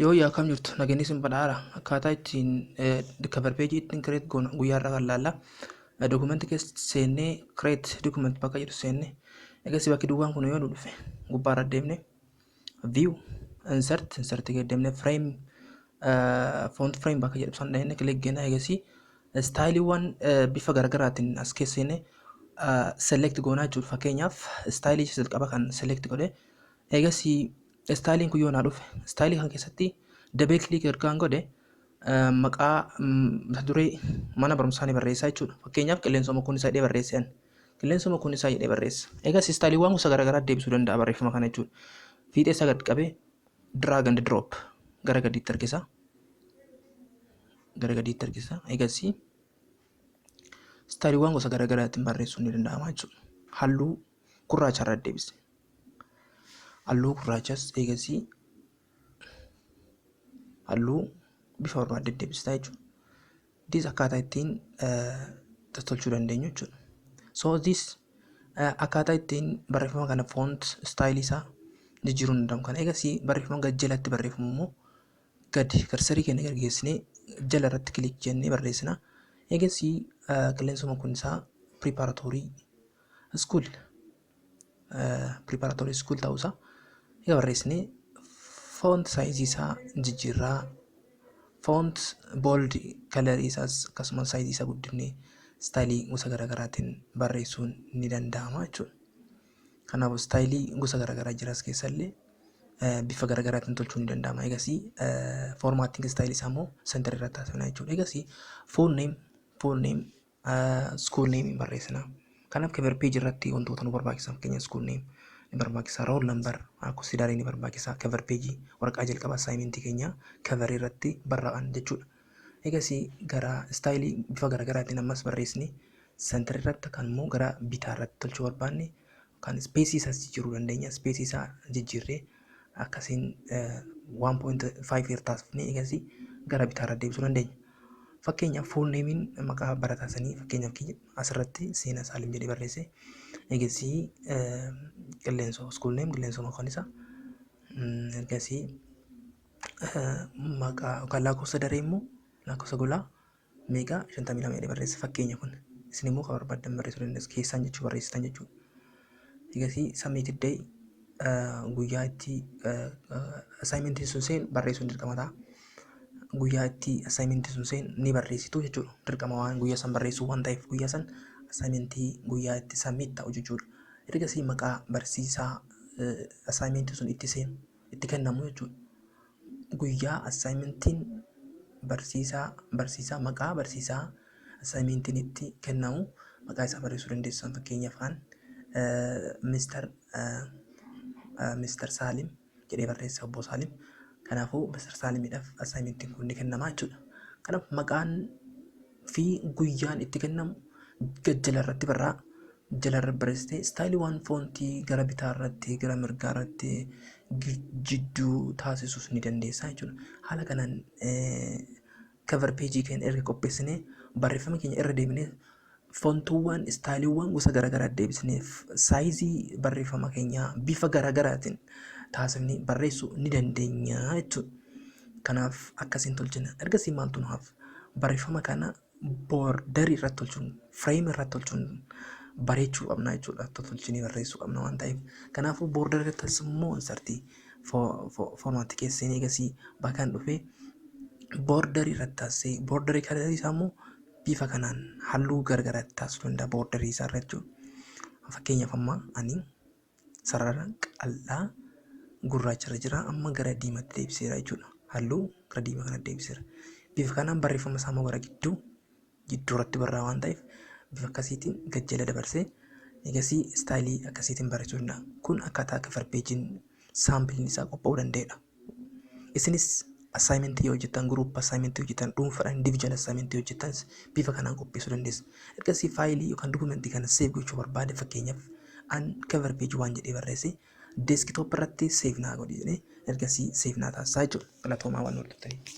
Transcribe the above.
Yoo akkam jirtu, nageenyi isin badhaadha. Akkaataa ittiin cover page ittiin create goonu guyyaa irraa kan laalla. Document keessa seennee, create document bakka jedhu seennee, egasii bakki duwwaan kun yoo nu dhufe, gubbaarra deemne, view, insert, insert gad deemne, frame, font frame bakka jedhu san dhahine click goona. Egasii styleiiwwan bifa garaagaraatiin as keessa seennee select goonaa jechuudha. Fakkeenyaaf, styleii jalqaba kan select godhe, egasii styleiin kun yoo naa dhufe, styleii kan keessatti double click ergaan godhe, maqaa mata duree mana barumsaa ni barreessaa jechuudha. Fakkeenyaaf, Qilleensoma Kunuunsaa jedhee barreesseen. Qilleensoma Kunuunsaa jedhee barreessa. Egas styleiiwwan gosa garaagaraa deebisuu danda'a barreeffama kana jechuudha. Fiixee isaa gad qabee drag and drop gara gadiitti harkisa. Gara gadiitti harkisa. Egasii styleiiwwan gosa garaagaraatiin barreessuun ni danda'ama jechuudha. Halluu gurraacha irra deebise. Halluu gurraachas eegasii halluu bifa barbaadde deebistaa jechuudha. This akkaataa ittiin tolchuu dandeenyu jechuudha. So this akkaataa ittiin barreeffama kana font styleii isaa jijjiiruu danda'amu kana. Egasii barreeffama gad jalatti barreeffamu immoo gadi cursorii keenya gad geessinee jala irratti click jennee barreessina. Egasii Qilleensuma Kunuunsaa Preparatory School, Preparatory School ta'uusaa egaa barreessinee, font sizeii isaa jijjiirraa, font bold colorii isaas akkasumas sizeii isaa guddifnee styleii gosa garaagaraatiin barreessuun ni danda'ama jechuudha. Kanaafuu styleii gosa garaagaraa jiras keessallee bifa garaagaraatiin tolchuun ni danda'ama. Egasii formatting styleii isaa immoo center irratti taasifna jechuudha. Egasii full name, school name barreessina. Kanaaf cover page irratti wantoota nu barbaachisan, fakkeenya school name ni barbaachisa. Roll number lakkoofsi ni barbaachisa. Cover page, waraqaa jalqaba assignmentii keenya cover irratti barraa'an jechuudha. Egasii gara styleii bifa garaagaraatiin ammas barreessine, center irratti kan immoo gara bitaa irratti tolchuu barbaanne kan spaceii isaas jijjiiruu dandeenya. Spaceii isaa jijjiirree akkasiin 1.5 irra taasifnee, egasii gara bitaa irra deebisuu dandeenya. Fakkeenyaaf, full nameiin maqaa barataa sanii, fakkeenyaaf kiyya asirratti Seenaa Saalim jedhee barreesse. Egasii Qilleensoo, school name Qilleensoo maqaan isaa. Ergasii maqaa yookaan lakkoofsa daree immoo lakkoofsa golaa meeqa, 52 jedhee barreesse fakkeenya kun. Isin immoo kan barbaaddan barreessuu dandeessu, keessaan jechuu barreessitan jechuudha. Egasii submitted day, guyyaa itti assignmentiin sun seenu barreessuun dirqama ta'a. Guyyaa itti assignmentiin sun seenu ni barreessitu jechuudha. Dirqama waan guyyaa san barreessuu waan ta'eef, guyyaa san assignmentii guyyaa itti submit ta'u jechuudha. Ergasii maqaa barsiisaa assignmentiin sun itti seenu, itti kennamu jechuudha. Guyyaa assignmentiin barsiisaa, maqaa barsiisaa assignmentiin itti kennamu maqaa isaa barreessuu dandeessan. Fakkeenyaaf, kan Mister Saalim jedhee barreessa, obbo Saalim. Kanaafuu Mister Saalimiidhaaf assignmentiin kun ni kennama jechuudha. Kanaaf maqaan fi guyyaan itti kennamu jala irratti barraa, jala irra barreessitee, styleiiwwan fontii gara bitaa irratti, gara mirgaa irratti, jidduu taasisuus ni dandeessa jechuudha. Haala kanaan cover pageii keenya erga qopheessinee, barreeffama keenya irra deebinee, fontuuwwan, styleiiwwan gosa garaagaraa deebisnee, sizeii barreeffama keenyaa bifa garaagaraatiin taasifnee barreessuu ni dandeenya jechuudha. Kanaaf akkasiin tolchina. Ergasii maaltu nu hafa? Barreeffama kana borderii irratti tolchuun, frame irratti tolchuun bareechuu qabna jechuudha. Tolchinee barreessuu qabna waan ta'eef. Kanaafuu borderii irrattis immoo insertii, formatii keessa seenee, egasii bakka dhufee borderii irratti taasisee, borderii colorii isaa immoo bifa kanaan halluu garagaraatti taasisuu danda'a borderii isaa irra jechuudha. Fakkeenyaaf, amma ani sarara qal'aa gurraacha irra jira, amma gara diimaatti deebiseera jechuudha. Halluu gara diimaa kanatti deebiseera. Bifa kanaan barreeffama isaa immoo gara gidduu gidduu irratti barraa'a waan ta'eef, bifa akkasiitiin gajjala dabarsee, egasii styleii akkasiitiin barreessuu danda'a. Kun akkaataa cover pageiin sampleiin isaa qophaa'uu danda'edha. Isinis assignmentii yoo hojjettan, group assignmentii hojjettan, dhuunfaadhaan individual assignmentii hojjettan, bifa kanaan qopheessuu dandeessu. Ergasii fileii yookaan documentii kana save gochuu barbaade, fakkeenyaaf an cover page waan jedhee barreesse, desktop irratti save naa godhi jedhee, ergasii save naa taasisaa jechuudha. Galatoomaa waan hordoftaniif.